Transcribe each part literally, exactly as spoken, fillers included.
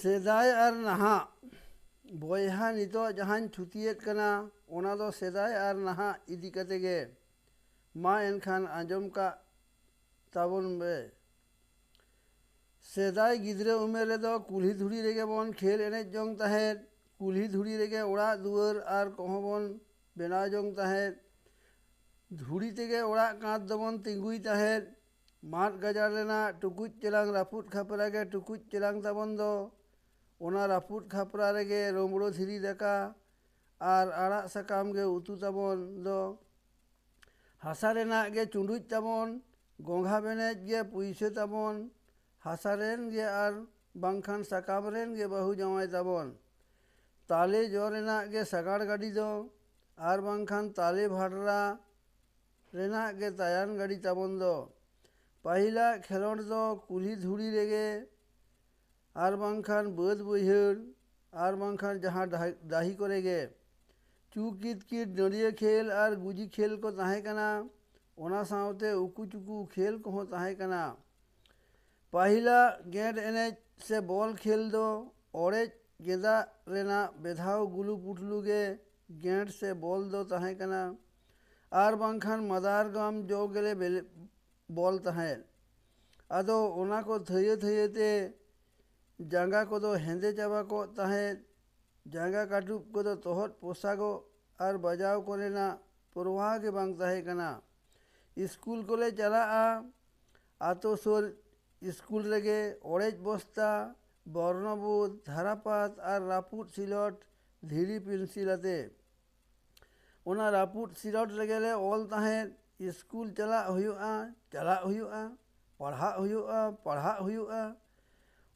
ᱥᱮᱫᱟᱭ ᱟᱨ ᱱᱟᱦᱟᱜ᱾ ᱵᱚᱭᱦᱟ, ᱱᱤᱛᱚᱜ ᱡᱟᱦᱟᱸᱧ ᱛᱷᱩᱛᱤᱭᱮᱫ ᱠᱟᱱᱟ, ᱚᱱᱟ ᱫᱚ ᱥᱮᱫᱟᱭ ᱟᱨ ᱱᱟᱦᱟᱜ ᱤᱫᱤ ᱠᱟᱛᱮ ᱜᱮ᱾ ᱢᱟ ᱮᱱᱠᱷᱟᱱ ᱟᱸᱡᱚᱢ ᱠᱟᱜ ᱛᱟᱵᱚᱱ ᱢᱮ᱾ ᱥᱮᱫᱟᱭ ᱜᱤᱫᱽᱨᱟᱹ ᱩᱢᱮᱨ ᱨᱮᱫᱚ ᱠᱩᱞᱦᱤ ᱫᱷᱩᱲᱤ ᱨᱮᱜᱮ ᱵᱚᱱ ᱠᱷᱮᱞ ᱮᱱᱮᱡ ᱡᱚᱝ ᱛᱟᱦᱮᱸᱫ᱾ ᱠᱩᱞᱦᱤ ᱫᱷᱩᱲᱤ ᱨᱮᱜᱮ ᱚᱲᱟᱜ ᱫᱩᱣᱟᱹᱨ ᱟᱨ ᱠᱚᱦᱚᱸ ᱵᱚᱱ ᱵᱮᱱᱟᱣ ᱡᱚᱝ ᱛᱟᱦᱮᱸᱫ᱾ ᱫᱷᱩᱲᱤ ᱛᱮᱜᱮ ᱚᱲᱟᱜ ᱠᱟᱸᱛ ᱫᱚᱵᱚᱱ ᱛᱤᱸᱜᱩᱭ ᱛᱟᱦᱮᱸᱫ᱾ ᱢᱟᱫ ᱜᱟᱡᱟᱲ ᱨᱮᱱᱟᱜ ᱴᱩᱠᱩᱡ ᱪᱮᱞᱟᱝ ᱨᱟᱹᱯᱩᱫ ᱠᱷᱟᱯᱨᱟ ᱜᱮ ᱴᱩᱠᱩᱡ ᱪᱮᱞᱟᱝ ᱛᱟᱵᱚᱱ ᱫᱚ᱾ ᱚᱱᱟ ᱨᱟᱹᱯᱩᱫ ᱠᱷᱟᱯᱨᱟ ᱨᱮᱜᱮ ᱨᱳᱢᱲᱳ ᱫᱷᱤᱨᱤ ᱫᱟᱠᱟ ᱟᱨ ᱟᱲᱟᱜ ᱥᱟᱠᱟᱢ ᱜᱮ ᱩᱛᱩ ᱛᱟᱵᱚᱱ ᱫᱚ᱾ ᱦᱟᱥᱟ ᱨᱮᱱᱟᱜ ᱜᱮ ᱪᱩᱸᱰᱩᱡ ᱛᱟᱵᱚᱱ, ᱜᱚᱸᱜᱷᱟ ᱵᱮᱱᱮᱡ ᱜᱮ ᱯᱩᱭᱥᱟᱹ ᱛᱟᱵᱚᱱ, ᱦᱟᱥᱟ ᱨᱮᱱ ᱜᱮ ᱟᱨ ᱵᱟᱝᱠᱷᱟᱱ ᱥᱟᱠᱟᱢ ᱨᱮᱱ ᱜᱮ ᱵᱟᱹᱦᱩ ᱡᱟᱶᱟᱭ ᱛᱟᱵᱚᱱ᱾ ᱛᱟᱞᱮ ᱡᱚ ᱨᱮᱱᱟᱜ ᱜᱮ ᱥᱟᱜᱟᱲ ᱜᱟᱹᱰᱤ ᱫᱚ, ᱟᱨ ᱵᱟᱝᱠᱷᱟᱱ ᱛᱟᱞᱮ ᱵᱷᱟᱰᱨᱟ ᱨᱮᱱᱟᱜ ᱜᱮ ᱛᱟᱭᱟᱱ ᱜᱟᱹᱰᱤ ᱛᱟᱵᱚᱱ ᱫᱚ᱾ ᱯᱟᱹᱦᱤᱞᱟᱜ ᱠᱷᱮᱞᱳᱰ ᱫᱚ ᱠᱩᱞᱦᱤ ᱫᱷᱩᱲᱤ ᱨᱮᱜᱮ ᱟᱨ ᱵᱟᱝᱠᱷᱟᱱ ᱵᱟᱹᱫᱽ ᱵᱟᱹᱭᱦᱟᱹᱲ ᱟᱨ ᱵᱟᱝᱠᱷᱟᱱ ᱡᱟᱦᱟᱸ ᱰᱟᱦᱤ-, ᱰᱟᱹᱦᱤ ᱠᱚᱨᱮ ᱜᱮ ᱪᱩ ᱠᱤᱛ ᱠᱤᱛ, ᱰᱟᱹᱰᱭᱟᱹ ᱠᱷᱮᱞ ᱟᱨ ᱜᱩᱡᱤ ᱠᱷᱮᱞ ᱠᱚ ᱛᱟᱦᱮᱸ ᱠᱟᱱᱟ᱾ ᱚᱱᱟ ᱥᱟᱶᱛᱮ ᱩᱠᱩ ᱪᱩᱠᱩ ᱠᱷᱮᱞ ᱠᱚᱦᱚᱸ ᱛᱟᱦᱮᱸ ᱠᱟᱱᱟ᱾ ᱯᱟᱹᱦᱤᱞᱟᱜ ᱜᱮᱸᱰ ᱮᱱᱮᱡ ᱥᱮ ᱵᱚᱞ ᱠᱷᱮᱞ ᱫᱚ ᱚᱲᱮᱡ ᱜᱮᱸᱫᱟᱜ ᱨᱮᱱᱟᱜ ᱵᱮᱫᱷᱟᱣ ᱜᱩᱞᱩ ᱯᱩᱴᱞᱩ ᱜᱮ ᱜᱮᱸᱰ ᱥᱮ ᱵᱚᱞ ᱫᱚ ᱛᱟᱦᱮᱸ ᱠᱟᱱᱟ, ᱟᱨ ᱵᱟᱝᱠᱷᱟᱱ ᱢᱟᱫᱟᱨ ᱜᱟᱢ ᱡᱚ ᱜᱮᱞᱮ ᱵᱮᱞᱮ-, ᱵᱚᱞ ᱛᱟᱦᱮᱸᱫ᱾ ᱟᱫᱚ ᱚᱱᱟ ᱠᱚ ᱛᱷᱟᱹᱭᱟᱹ ᱛᱷᱟᱹᱭᱟᱹ ᱛᱮ ᱡᱟᱸᱜᱟ ᱠᱚᱫᱚ ᱦᱮᱸᱫᱮ ᱪᱟᱵᱟ ᱠᱚᱜ ᱛᱟᱦᱮᱸᱫ᱾ ᱡᱟᱸᱜᱟ ᱠᱟᱹᱴᱩᱵ ᱠᱚᱫᱚ ᱛᱚᱦᱚᱫ ᱯᱚᱥᱟᱜᱚᱜ ᱟᱨ ᱵᱟᱡᱟᱣ ᱠᱚᱨᱮᱱᱟᱜ ᱯᱚᱨᱣᱟ ᱜᱮ ᱵᱟᱝ ᱛᱟᱦᱮᱸ ᱠᱟᱱᱟ᱾ ᱤᱥᱠᱩᱞ ᱠᱚᱞᱮ ᱪᱟᱞᱟᱜᱼᱟ᱾ ᱟᱛᱳ ᱥᱩᱨ ᱤᱥᱠᱩᱞ ᱨᱮᱜᱮ ᱚᱲᱮᱡ ᱵᱚᱥᱛᱟ, ᱵᱚᱨᱱᱚᱵᱳᱫᱷ, ᱫᱷᱟᱨᱟᱯᱟᱛ ᱟᱨ ᱨᱟᱹᱯᱩᱫ ᱥᱤᱞᱚᱴ, ᱫᱷᱤᱨᱤ ᱯᱮᱱᱥᱤᱞ ᱟᱛᱮ᱾ ᱚᱱᱟ ᱨᱟᱹᱯᱩᱫ ᱥᱤᱞᱚᱴ ᱨᱮᱜᱮ ᱞᱮ ᱚᱞ ᱛᱟᱦᱮᱸᱫ, ᱤᱥᱠᱩᱞ ᱪᱟᱞᱟᱜ ᱦᱩᱭᱩᱜᱼᱟ, ᱪᱟᱞᱟᱜ ᱦᱩᱭᱩᱜᱼᱟ, ᱯᱟᱲᱦᱟᱜ ᱦᱩᱭᱩᱜᱼᱟ, ᱯᱟᱲᱦᱟᱜ ᱦᱩᱭᱩᱜᱼᱟ᱾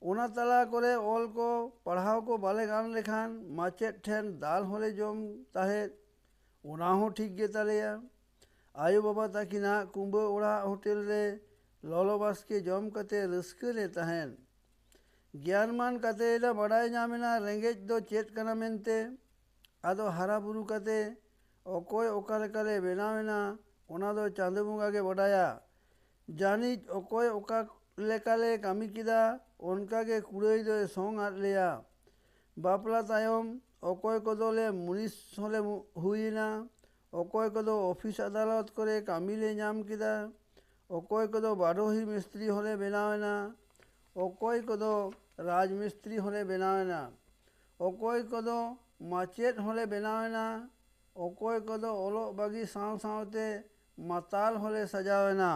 ᱚᱱᱟ ᱛᱟᱞᱟ ᱠᱚᱨᱮ ᱚᱞ ᱠᱚ, ᱯᱟᱲᱦᱟᱣ ᱠᱚ ᱵᱟᱞᱮ ᱜᱟᱱ ᱞᱮᱠᱷᱟᱱ ᱢᱟᱪᱮᱫ ᱴᱷᱮᱱ ᱫᱟᱞ ᱦᱚᱸᱞᱮ ᱡᱚᱢ ᱛᱟᱦᱮᱸᱫ᱾ ᱚᱱᱟ ᱦᱚᱸ ᱴᱷᱤᱠ ᱜᱮ ᱛᱟᱞᱮᱭᱟ᱾ ᱟᱭᱳ ᱵᱟᱵᱟ ᱛᱟᱹᱠᱤᱱᱟᱜ ᱠᱩᱢᱵᱟᱹ ᱚᱲᱟᱜ ᱦᱳᱴᱮᱞ ᱨᱮ ᱞᱚᱞᱚ ᱵᱟᱥᱠᱮ ᱡᱚᱢ ᱠᱟᱛᱮ ᱨᱟᱹᱥᱠᱟᱹ ᱞᱮ ᱛᱟᱦᱮᱸᱱ᱾ ᱜᱮᱭᱟᱱᱢᱟᱱ ᱠᱟᱛᱮ ᱞᱮ ᱵᱟᱰᱟᱭ ᱧᱟᱢ ᱮᱱᱟ ᱨᱮᱸᱜᱮᱡ ᱫᱚ ᱪᱮᱫ ᱠᱟᱱᱟ ᱢᱮᱱᱛᱮ᱾ ᱟᱫᱚ ᱦᱟᱨᱟ ᱵᱩᱨᱩ ᱠᱟᱛᱮ ᱚᱠᱚᱭ ᱚᱠᱟ ᱞᱮᱠᱟ ᱞᱮ ᱵᱮᱱᱟᱣ ᱮᱱᱟ, ᱚᱱᱟ ᱫᱚ ᱪᱟᱸᱫᱚ ᱵᱚᱸᱜᱟ ᱜᱮ ᱵᱟᱰᱟᱭᱟ᱾ ᱡᱟᱹᱱᱤᱡ ᱚᱠᱚᱭ ᱚᱠᱟ ᱞᱮᱠᱟᱞᱮ ᱠᱟᱹᱢᱤ ᱠᱮᱫᱟ, ᱚᱱᱠᱟᱜᱮ ᱠᱩᱲᱟᱹᱭ ᱫᱚᱭ ᱥᱚᱝ ᱟᱫ ᱞᱮᱭᱟ᱾ ᱵᱟᱯᱞᱟ ᱛᱟᱭᱚᱢ ᱚᱠᱚᱭ ᱠᱚᱫᱚᱞᱮ ᱢᱩᱱᱤᱥ ᱦᱚᱸᱞᱮ ᱢᱩ-, ᱦᱩᱭᱮᱱᱟ, ᱚᱠᱚᱭ ᱠᱚᱫᱚ ᱚᱯᱷᱤᱥ ᱟᱫᱟᱞᱚᱛ ᱠᱚᱨᱮ ᱠᱟᱹᱢᱤ ᱞᱮ ᱧᱟᱢ ᱠᱮᱫᱟ, ᱚᱠᱚᱭ ᱠᱚᱫᱚ ᱵᱟᱰᱚᱦᱤ ᱢᱤᱥᱛᱨᱤ ᱦᱚᱸᱞᱮ ᱵᱮᱱᱟᱣᱮᱱᱟ, ᱚᱠᱚᱭ ᱠᱚᱫᱚ ᱨᱟᱡᱽ ᱢᱤᱥᱛᱨᱤ ᱦᱚᱸᱞᱮ ᱵᱮᱱᱟᱣᱮᱱᱟ, ᱚᱠᱚᱭ ᱠᱚᱫᱚ ᱢᱟᱪᱮᱫ ᱦᱚᱸᱞᱮ ᱵᱮᱱᱟᱣᱮᱱᱟ, ᱚᱠᱚᱭ ᱠᱚᱫᱚ ᱚᱞᱚᱜ ᱵᱟᱹᱜᱤ ᱥᱟᱶ ᱥᱟᱶᱛᱮ ᱢᱟᱛᱟᱞ ᱦᱚᱸᱞᱮ ᱥᱟᱡᱟᱣᱮᱱᱟ᱾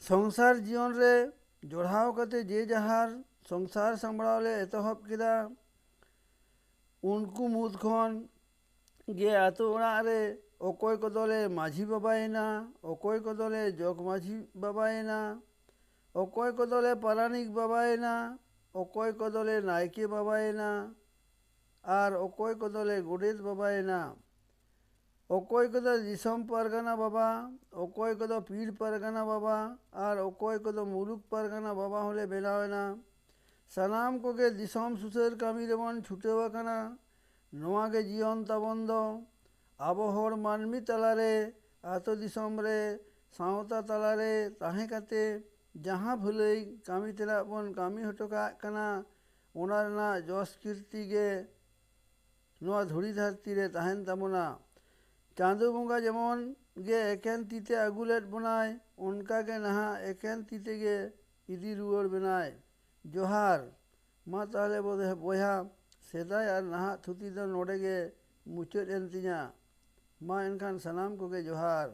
ᱥᱚᱝᱥᱟᱨ ᱡᱤᱭᱚᱱ ᱨᱮ ᱡᱚᱲᱟᱣ ᱠᱟᱛᱮ ᱡᱮ ᱡᱟᱦᱟᱨ ᱥᱚᱝᱥᱟᱨ ᱥᱟᱢᱵᱲᱟᱣ ᱞᱮ ᱮᱛᱚᱦᱚᱵ ᱠᱮᱫᱟ᱾ ᱩᱱᱠᱩ ᱢᱩᱫᱽ ᱠᱷᱚᱱ ᱜᱮ ᱟᱛᱳ ᱚᱲᱟᱜ ᱨᱮ ᱚᱠᱚᱭ ᱠᱚᱫᱚᱞᱮ ᱢᱟᱹᱡᱷᱤ ᱵᱟᱵᱟᱭᱮᱱᱟ, ᱚᱠᱚᱭ ᱠᱚᱫᱚᱞᱮ ᱡᱚᱜᱽ ᱢᱟᱹᱡᱷᱤ ᱵᱟᱵᱟᱭᱮᱱᱟ, ᱚᱠᱚᱭ ᱠᱚᱫᱚᱞᱮ ᱯᱟᱨᱟᱱᱤᱠ ᱵᱟᱵᱟᱭᱮᱱᱟ, ᱚᱠᱚᱭ ᱠᱚᱫᱚᱞᱮ ᱱᱟᱭᱠᱮ ᱵᱟᱵᱟᱭᱮᱱᱟ, ᱟᱨ ᱚᱠᱚᱭ ᱠᱚᱫᱚᱞᱮ ᱜᱚᱰᱮᱛ ᱵᱟᱵᱟᱭᱮᱱᱟ᱾ ᱚᱠᱚᱭ ᱠᱚᱫᱚ ᱫᱤᱥᱚᱢ ᱯᱟᱨᱜᱟᱱᱟ ᱵᱟᱵᱟ, ᱚᱠᱚᱭ ᱠᱚᱫᱚ ᱯᱤᱲ ᱯᱟᱨᱜᱟᱱᱟ ᱵᱟᱵᱟ, ᱟᱨ ᱚᱠᱚᱭ ᱠᱚᱫᱚ ᱢᱩᱞᱩᱠ ᱯᱟᱨᱜᱟᱱᱟ ᱵᱟᱵᱟ ᱦᱚᱸᱞᱮ ᱵᱮᱱᱟᱣᱮᱱᱟ᱾ ᱥᱟᱱᱟᱢ ᱠᱚᱜᱮ ᱫᱤᱥᱚᱢ ᱥᱩᱥᱟᱹᱨ ᱠᱟᱹᱢᱤ ᱨᱮᱵᱚᱱ ᱪᱷᱩᱴᱟᱹᱣ ᱟᱠᱟᱱᱟ᱾ ᱱᱚᱣᱟ ᱜᱮ ᱡᱤᱭᱚᱱ ᱛᱟᱵᱚᱱ ᱫᱚ᱾ ᱟᱵᱚ ᱦᱚᱲ ᱢᱟᱹᱱᱢᱤ ᱛᱟᱞᱟᱨᱮ, ᱟᱛᱳ ᱫᱤᱥᱚᱢ ᱨᱮ, ᱥᱟᱶᱛᱟ ᱛᱟᱞᱟᱨᱮ ᱛᱟᱦᱮᱸ ᱠᱟᱛᱮ ᱡᱟᱦᱟᱸ ᱵᱷᱟᱹᱞᱟᱹᱭ ᱠᱟᱹᱢᱤ ᱛᱮᱱᱟᱜ ᱵᱚᱱ ᱠᱟᱹᱢᱤ ᱦᱚᱴᱚ ᱠᱟᱜ ᱠᱟᱱᱟ, ᱚᱱᱟ ᱨᱮᱱᱟᱜ ᱡᱚᱥ ᱠᱤᱨᱛᱤ ᱜᱮ ᱱᱚᱣᱟ ᱫᱷᱩᱲᱤ ᱫᱷᱟᱹᱨᱛᱤ ᱨᱮ ᱛᱟᱦᱮᱱ ᱛᱟᱵᱚᱱᱟ᱾ ᱪᱟᱸᱫᱚ ᱵᱚᱸᱜᱟ ᱡᱮᱢᱚᱱ ᱜᱮ ᱮᱠᱮᱱ ᱛᱤ ᱛᱮ ᱟᱹᱜᱩ ᱞᱮᱫ ᱵᱚᱱᱟᱭ, ᱚᱱᱠᱟ ᱜᱮ ᱱᱟᱦᱟᱜ ᱮᱠᱮᱱ ᱛᱤ ᱛᱮᱜᱮ ᱤᱫᱤ ᱨᱩᱣᱟᱹᱲ ᱵᱮᱱᱟᱭ᱾ ᱡᱚᱦᱟᱨ᱾ ᱢᱟ ᱛᱟᱦᱚᱞᱮ ᱵᱚᱫᱮ-, ᱵᱚᱭᱦᱟ, ᱥᱮᱫᱟᱭ ᱟᱨ ᱱᱟᱦᱟᱜ ᱛᱷᱩᱛᱤ ᱫᱚ ᱱᱚᱰᱮ ᱜᱮ ᱢᱩᱪᱟᱹᱫ ᱮᱱ ᱛᱤᱧᱟ᱾ ᱢᱟ ᱮᱱᱠᱷᱟᱱ ᱥᱟᱱᱟᱢ ᱠᱚᱜᱮ ᱡᱚᱦᱟᱨ᱾